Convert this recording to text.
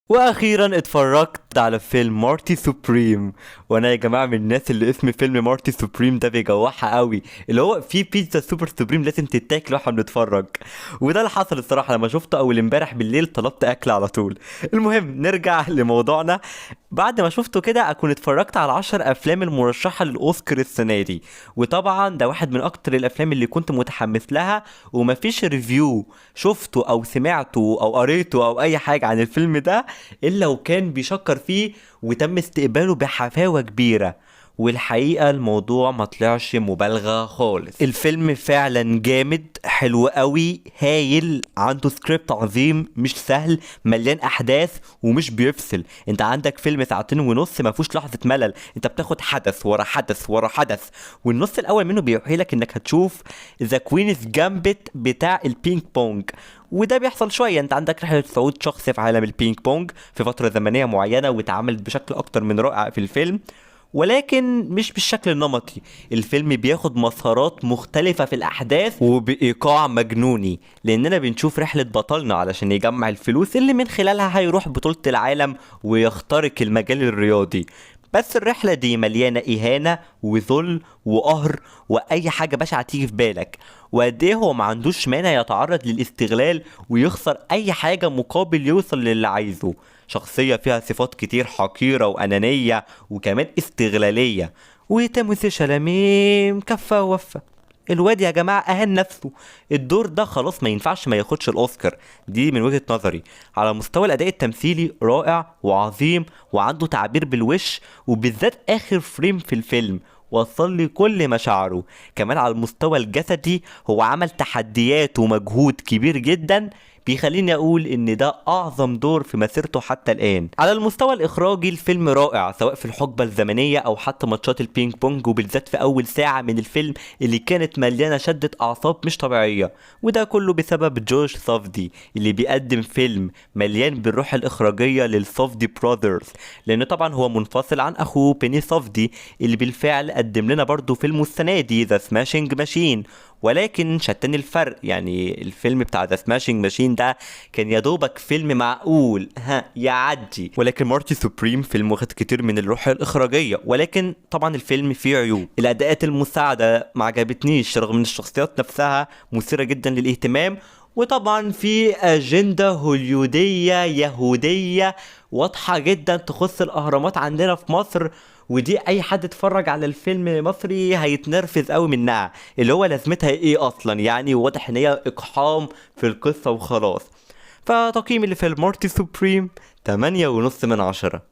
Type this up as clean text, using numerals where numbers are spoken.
واخيرا اتفرجت على فيلم مارتي سوبريم. وانا يا جماعة من الناس اللي اسم فيلم مارتي سوبريم ده بيجوعها قوي، اللي هو في بيتزا super supreme لازم تتاكل واحنا بنتفرج. وده اللي حصل الصراحة لما شفته اول امبارح بالليل، طلبت اكل على طول. المهم نرجع لموضوعنا. بعد ما شفته كده اكون اتفرجت على 10 افلام المرشحه للاوسكار السنة دي، وطبعا ده واحد من اكتر الافلام اللي كنت متحمس لها، ومفيش review شفته او سمعته او قريته او اي حاجة عن الفيلم ده الا وكان بيشكر فيه وتم استقباله بحفاوه كبيرة. والحقيقة الموضوع ما طلعش مبالغه خالص، الفيلم فعلا جامد، حلو قوي، هايل، عنده سكريبت عظيم مش سهل، مليان احداث ومش بيفصل. انت عندك فيلم ساعتين ونص ما فيهوش لحظة ملل، انت بتاخد حدث ورا حدث ورا حدث، والنص الاول منه بيوحي لك انك هتشوف The Queen's Gambit بتاع البينج بونج، وده بيحصل شوية. انت عندك رحله صعود شخص في عالم البينج بونج في فترة زمنية معينة، واتعملت بشكل اكتر من رائع في الفيلم، ولكن مش بالشكل النمطي. الفيلم بياخد مسارات مختلفة في الأحداث وبإيقاع مجنوني، لأننا بنشوف رحلة بطلنا علشان يجمع الفلوس اللي من خلالها هيروح بطولة العالم ويخترق المجال الرياضي. بس الرحلة دي مليانة إهانة وذل وقهر وأي حاجة بشعة تيجي في بالك، وقد إيه هو ما عندوش مانع يتعرض للاستغلال ويخسر أي حاجة مقابل يوصل للي عايزه. شخصية فيها صفات كتير حقيرة وأنانية وكمان استغلالية. وتيموثي شالاميه كفى ووفى، الواد يا جماعة أهان نفسه، الدور ده خلاص ما ينفعش ما ياخدش الأوسكار، دي من وجهة نظري. على مستوى الأداء التمثيلي رائع وعظيم، وعنده تعبير بالوش، وبالذات آخر frame في الفيلم وصل لي كل مشاعره. كمان على المستوى الجسدي هو عمل تحديات ومجهود كبير جدا بيخليني اقول ان ده اعظم دور في مسيرته حتى الان. على المستوى الاخراجي الفيلم رائع، سواء في الحقبة الزمنية او حتى ماتشات البينج بونج، وبالذات في اول ساعة من الفيلم اللي كانت مليانة شده اعصاب مش طبيعية. وده كله بسبب جوش صفدي اللي بيقدم فيلم مليان بالروح الاخراجيه للصفدي brothers، لان طبعا هو منفصل عن اخوه بيني صفدي اللي بالفعل قدم لنا برضه فيلمه السنة دي The Smashing Machine، ولكن شتان الفرق. يعني الفيلم بتاع The Smashing Machine ده كان يا دوبك فيلم معقول ها يعدي، ولكن مارتي سوبريم فيلم واخد كتير من الروح الاخراجيه، ولكن طبعا الفيلم فيه عيوب. الاداءات المساعدة ما عجبتنيش رغم ان الشخصيات نفسها مثيرة جدا للاهتمام، وطبعا في اجندة هوليوديه يهودية واضحة جدا تخص الاهرامات عندنا في مصر، ودي اي حد اتفرج على الفيلم مصري هيتنرفز قوي منها، اللي هو لازمتها ايه اصلا يعني، واضح ان هي اقحام في القصة وخلاص. فتقييمي لفيلم مارتي سوبريم 8.5 من 10.